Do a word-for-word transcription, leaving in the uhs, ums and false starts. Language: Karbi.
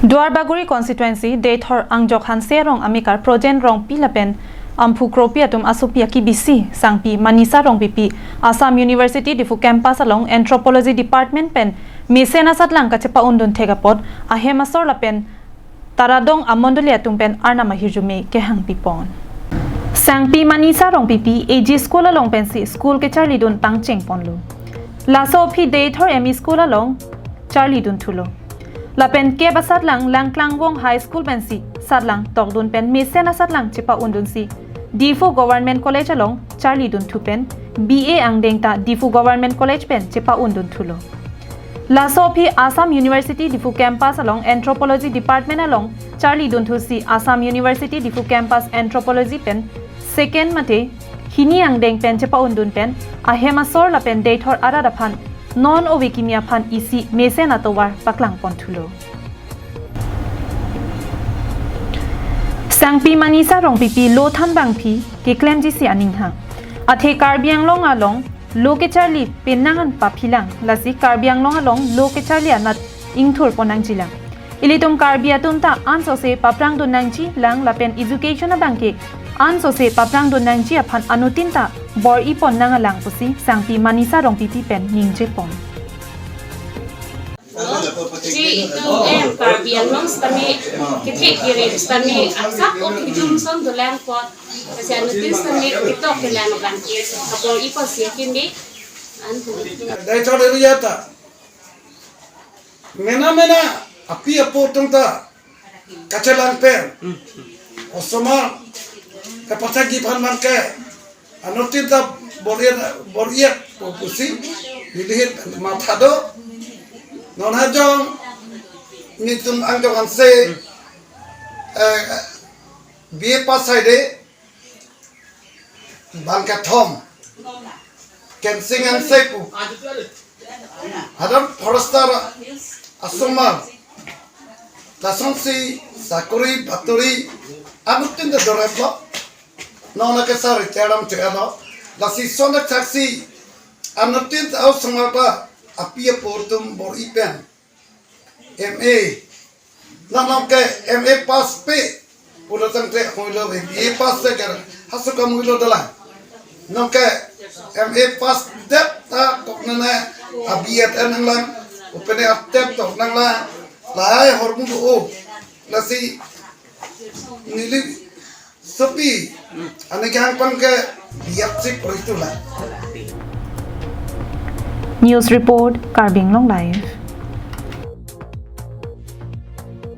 Duarbagori constituency, Deithor Angjok Hanse arong amekar Projen Rongpi lapen Amphu Kropi atum asopi akibisi, Sangpi Manisa Rongpipi, Assam University Diphu campus along Anthropology Department pen mesen asatlang kachepa-undun thek apot, ahem asor lapen Taradong amondoli atum pen Arnam ahirjume kehang pipon. Sangpi Manisa Rongpipi A G School along pensi school kecharlidun pangcheng ponlo. Laso aphi Deithor M E School along charlidun thulo. Lapen kep asatlang Langklangvong High School pensi satlang tokdun pen mesen asatlang chepa-undunsi Diphu Government College along charlidun thu pen B A angdeng ta Diphu Government College pen chepa-undun thulo. Laso aphi Assam University Diphu campus along Anthropology Department along charlidun thusi Assam University Diphu campus Anthropology pen second mate hini angdeng pen chepa-undun pen ahem asor lapen Deithor arat aphan non ove kimi aphan isi mesen atovar paklang pon thulo. Sangpi Manisa Rongpipi lo thanbangpi keklemjisi aning hang. Athe Karbi Anglong along lo kecharli penang an paphilang, lasi Karbi Anglong along lo kecharli anat ingthur pon nangjilang. Ilitum Karbi atum ta ansose paprangdun nangjilang lapen education abangke ansose paprangdun nangji aphan anuttin ta bor-i pon nangalang pusi Sangpi Manisa Rongpipi pen ningje pon. Che itum em Karbi Anglong sitame kethek kiri sitame aksap o kijum son dolang pot. Kasi anuttin sitame ketok kelang abangke kabor-i pon si akimi an. Dai chode riyata. Mena mena api apo atum ta kachelang pen osomar kapachak ji aphan abangke anuttin ta bor-i bor-i pusi nilihit matha do. Non hajong nitum Angjok Hanse, eh, B A pass hai de, bang kethom, Kensing Hanse pu. Hadak forester asomar. Lasonsi sakori batori anuttin ta dorep lo. Non ke sar charam chegalo. Lasi sonak saksi anuttin ta osomar ta api apo atum bor-i pen M A. Nang nang ke M A pass pe. Pulo tangte hoilo B A pass te ke hasukam hoilo dalang. Nang ke M A pass det ta kok nana a B Ed nanglang. Upene a tet tok nanglang. Lahai hormu do o. Lasi neli sopi ane kehang abangke biak si poritu la. News report, Karbi Anglong Live.